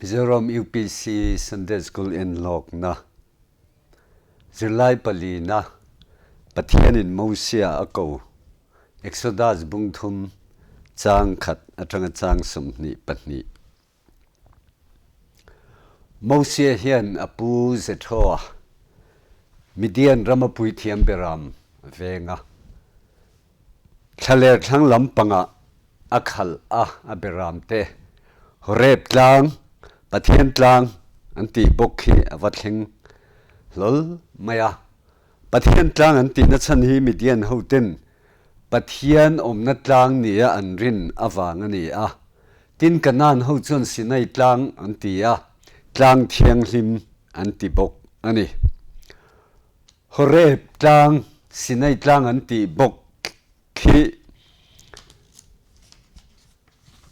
Mizoram UPC Sunday School enlawkna zirlai palina Pathianin Mosia a ko Exodus bung thum chang khat atanga chang 22. Mosia hian a pu Jethro-a Midian rama puithiam beram venga Thlaler thlang lampangah a khalh a, a beram te Horeb tlang, Pathian tlang an tih bawk hi a va thleng hlawl mai a. Pathian tlang an tihna chhan hi Midian hoten Pathian awmna tlang nia an rin avang a ni a. Tin Kanaan ho chuan Sinai tlang an ti a, tlang thianghlim an ti bawk a ni. Horeb tlang, Sinai tlang an tih bawk khi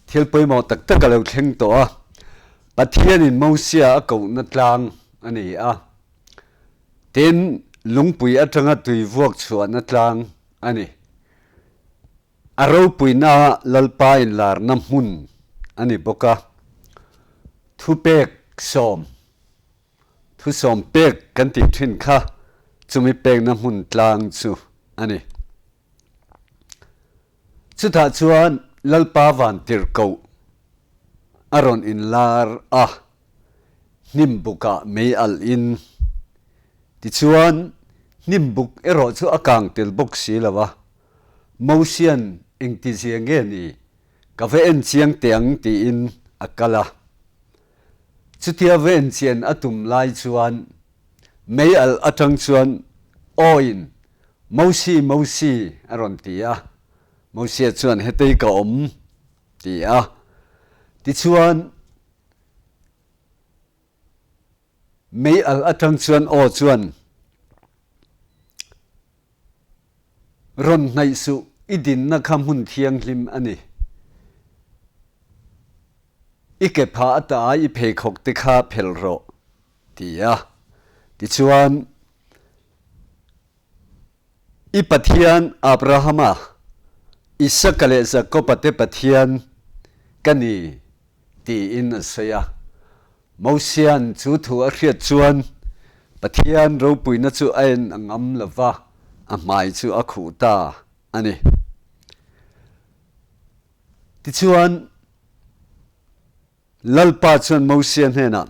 thil pawimawh tak tak a lo thleng tawh a. Pathianin Mosia a kohna tlang a ni a. Tin, lungpui atanga tui vuak chhuahna tlang a ni. A ropuina Lalpa inlarna hmun a ni bawk a. Thupek sawm. Thusawm pek kan tih thin kha chumi pekna hmun tlang chu a ni. Chutah chuan Lalpa Vantirhkoh a rawn inlar a, hnim bukah mei alh in. Tichuan, hnim buk erawh chu a kang tel bawk si lo a, Mosian engtizia nge ni ka va en chiang teh ang tiin a kal a. Chutia va enchian a tum lai chuan mei alh atang chuan Awiin, Mosi, Mosi a rawn ti a. Mosia chuan hetei ka awm ti a. Tichuan mei alh atang chuan aw chuan Rawn hnaih suh, i dinna kha hmun thianghlim a ni. I ke phah ata i pheikhawk te kha phelh rawh, ti a. Tichuan, I Pathian Abrahama, Isaka leh Jakoba te Pathian ka ni, tiin a sawi a. Mosia'n chu thu a hriat chuan Pathian ropuina chu a en a ngam lo va, a hmai chu a khuh ta a ni. Tichuan, Lalpa chuan Mosia hnenah,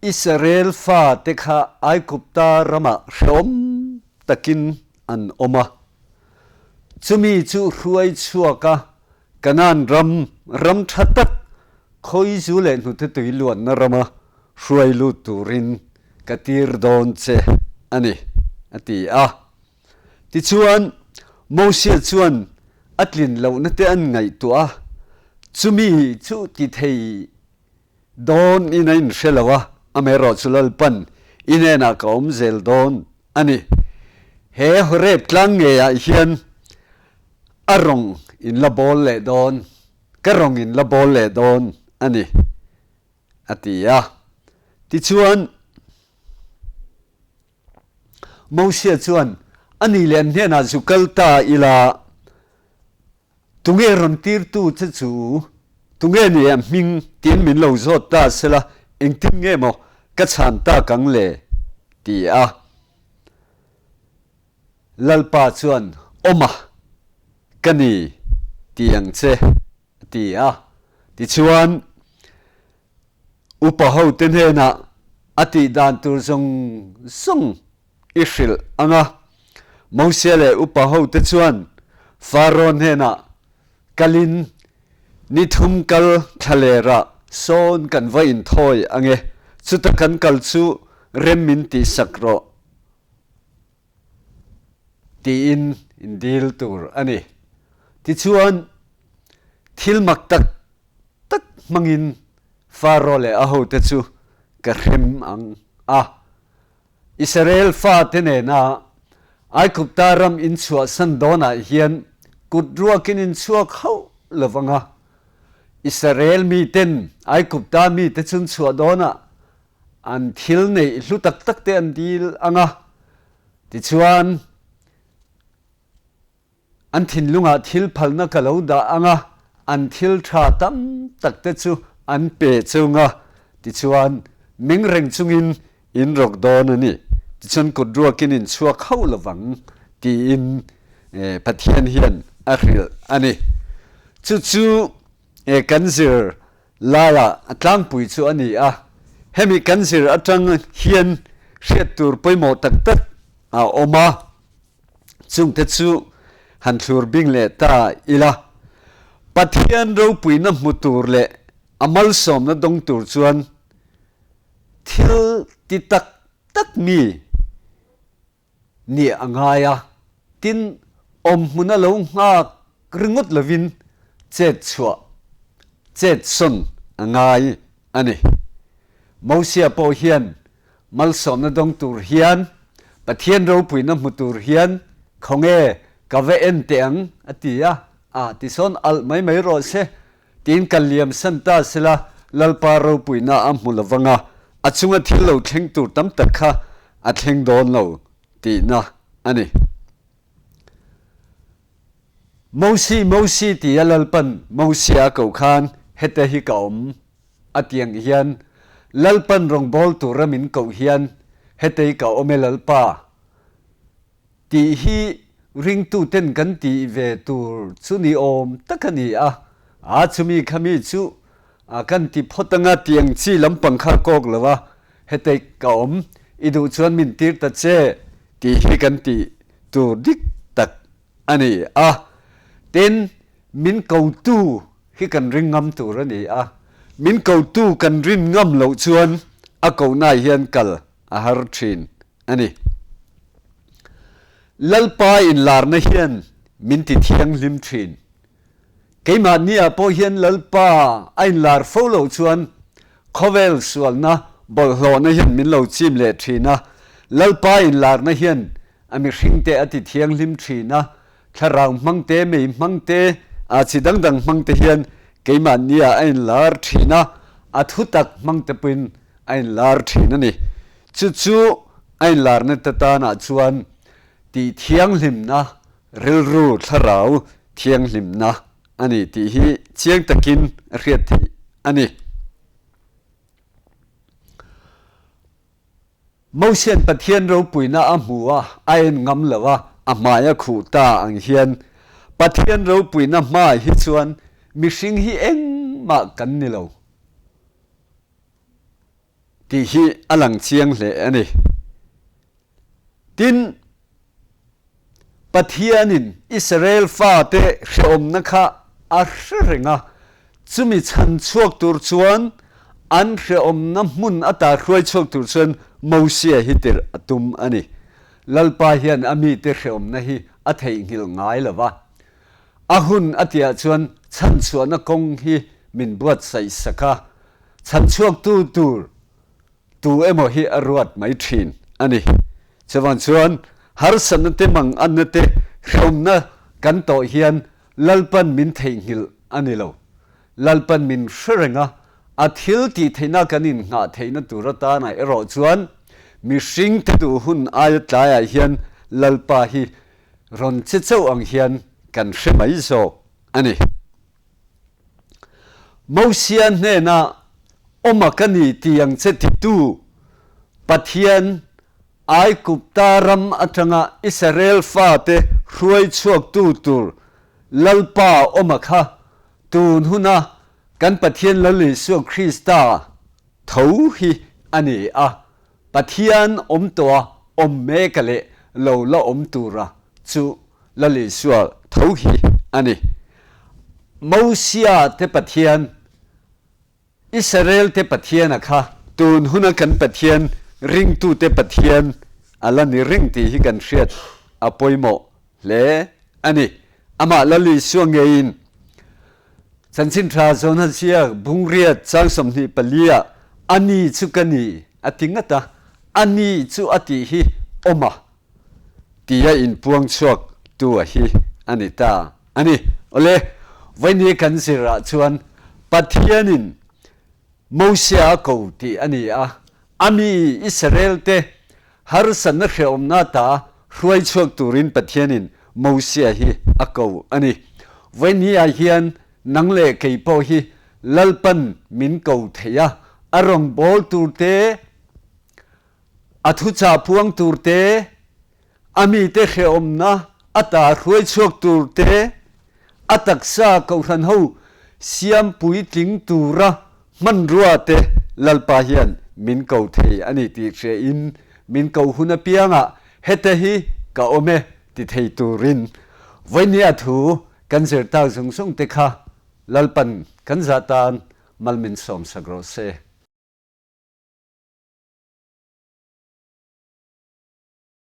Israel fate kha Aigupta ramah hrehawm takin an awm a, chumi chu hruai chhuak a, Kanaan ram, ram tha tak, khawizu leh hnute tui luanna rama hruai lut turin ka tir dawn che a ni, a ti a. Tichuan, Mosia chuan a tlin lohna te an ngaihtuah a, chumi chu ti thei Dawn in a inhre lo a, amaherawh chu Lalpan i hnenah ka awm zel dawn a ni. He Horeb tlang ngeiah hian a rawng in la bawl leh dawn, ka rawng in la bawl leh dawn a ni, a ti a. Tichuan, Mosia chuan, A ni leh an hnenah zu kal ta ila, Tunge rawn tirtu che chu? Tunge ni a hming tiin min lo zawt ta sela, engtin nge maw ka chhan tak ang le? ti a. Lalpa chuan, Awma, ka ni ti ang che, a ti a. Tichuan, upa hote hnenah a tih dan tur zawng zawng i hrilh ang a. Mosia leh upa hote chuan Faro hnenah kalin ni thum kal thlalerah sawn kan va inthawi ang e, chuta kan kal chu rem min tihsak rawh tiin in dil tur a ni. Tichuan, thil mak tak tak hmangin Faro leh a hote chu ka hrem ang a. Israel fate nena Aigupta ram in chhuahsan dawnah hian kut ruakin in chhuak hauh lo vang a. Israel miten Aigupta mite chun chhuah dawnah an thil neih hlu tak takte an dil ang a. Tichuan, An thinlungah thil phalna ka lo dah ang a, an thil tha tam tak te chu an pe chung a, tichuan meng reng chungin in rawk dawn a ni, tichuan kut ruakin in chhuak hauh lovang tiin Pathian hian a hrilh a ni. Chu chu kan zir laiah a tlangpui chu a ni a, hemi kan zir atang hian hriat tur pawimawh tak tak a awm a, chungte chu han thlur bing leh ta ila. Pathian ropuina hmu tur leh a malsawmna dawng tur chuan thil ti tak tak mi nih a ngai a, tin awm hmuna lo nghak ringawt lovin chet chhuah, chet sawn a ngai a ni. Mosia pawh hian malsawmna dawng tur hian, Pathian ropuina hmu tur hian khawnge ka va en teh ang a ti a, a tisawn alh mai mai rawh se Tiin kal liam san ta sela Lalpa ropuina a hmu lo vang a, a chunga thil lo thleng tur tam tak kha a thleng dawn lo tihna a ni. Mosi, Mosi tia Lalpan Mosia a koh khan heta hi ka awm a ti ang hian Lalpan rawngbâwl tura min koh hian heta hi ka awm e Lalpa. Tih hi ringtuten kan tih ve tur chu ni awm tak a ni a, a chumi khami chu kan ti phawt anga tiang chi lampang kha kawk lo a, hetei ka awm, i duh chuan min tir ta che tih hi kan tih tur dik tak a ni a. Tin, min kotu hi kan ring ngam tur a ni a, min kotu kan rin ngam loh chuan a kohnaah hian kal a har thin a ni. Lalpa inlarna hian min ti thianghlim thin. Keimahniah pawh hian Lalpa a inlar fo loh chuan khawvel sualna bawlhhlawhna hian min lo chim leh thin a, Lalpa inlarna hian a mihringte a ti thianghlim thin a, thlarau hmangte, mei hmangte, a chi dang dang hmangte hian keimahniah a inlar thin a, a thutak hmangte pawhin a inlar thin a ni. Chu chu a inlarna te tanah chuan tih thianghlimna, rilru thlarau thianghlimna a ni tih hi chiang takin a hriat theih a ni. Mosian Pathian ropuina a hmu a, a en ngam lo a, a hmai a khuh ta ang hian Pathian ropuina hmaah hi chuan mihring hi engmah kan ni lo. Tih hi a lang chiang hle a ni. Tin, Pathianin Israel fate hrehawmna kha a hre reng a, chumi chhan chhuak tur chuan an hrehawmna hmun ata hruai chhuak tur chuan Mosia hi tirh a tum a ni. Lalpa hian a mite hrehawmna hi a theihnghilh ngai lo va. A hun a tihah chuan chhanchhuahna kawng hi min buatsaih sak a, chhanchhuaktu tur tu emaw hi a ruat mai thin a ni. Chuvang chuan harsatna te manganna te hrehawmna kan tawh hian Lalpan min theihnghilh a ni lo. Lalpan min hre reng a, a thil tih theihna kan innghah theihna tur atana erawh chuan mihringte duh hun aia tlaiah hian Lalpa hi rawn che chauh ang hian kan hre mai zawk a ni. Mosia hnena awm a ka ni ti ang che titu Pathian Aigupta ram atanga Israel fate hruai chhuaktu tur Lalpa awm a kha tun huna kan Pathian Lal Isua Krista tho hi a ni a. Pathian awm tawh a, awm mek a leh lo la awm tura chu Lal Isua tho hi a ni. Mosia te Pathian, Israel te Pathian a kha tun huna kan Pathian, ringtute Pathian a la ni reng tih hi kan hriat a pawimawh hle a ni. Amah Lal Isua ngeiin Chanchin tha zawn han ziak, Bungriat chang 24 ah a ni chu ka ni a ti ngat a, a ni chu a tih hi awm a tia inpuang chhuak tu a hi a ni ta a ni. Awle, vawiini kan zir ah chuan Pathianin Mosia a ko tih a ni a, a mi Israel te Harsatna hrehawmna ta hruai chhuak turin Pathianin Mosia hi a ko a ni. Vawiini ah hian nang leh kei pawh hi Lalpan min ko thei a, a rawngbâwl tûr te, a thuchah puang tûr te, a mite hrehawmna ata hruai chhuak tûr te, a taksa kohhran ho siam puitling tûra hmanrua te Lalpa hian min ko thei a ni tih hriain min ko hun apiangah hete hi ka awm e ti thei tûrin vawinia thu kan zir tak zung zung te kha Lalpan kan zah tan mal min sawmsak rawh se.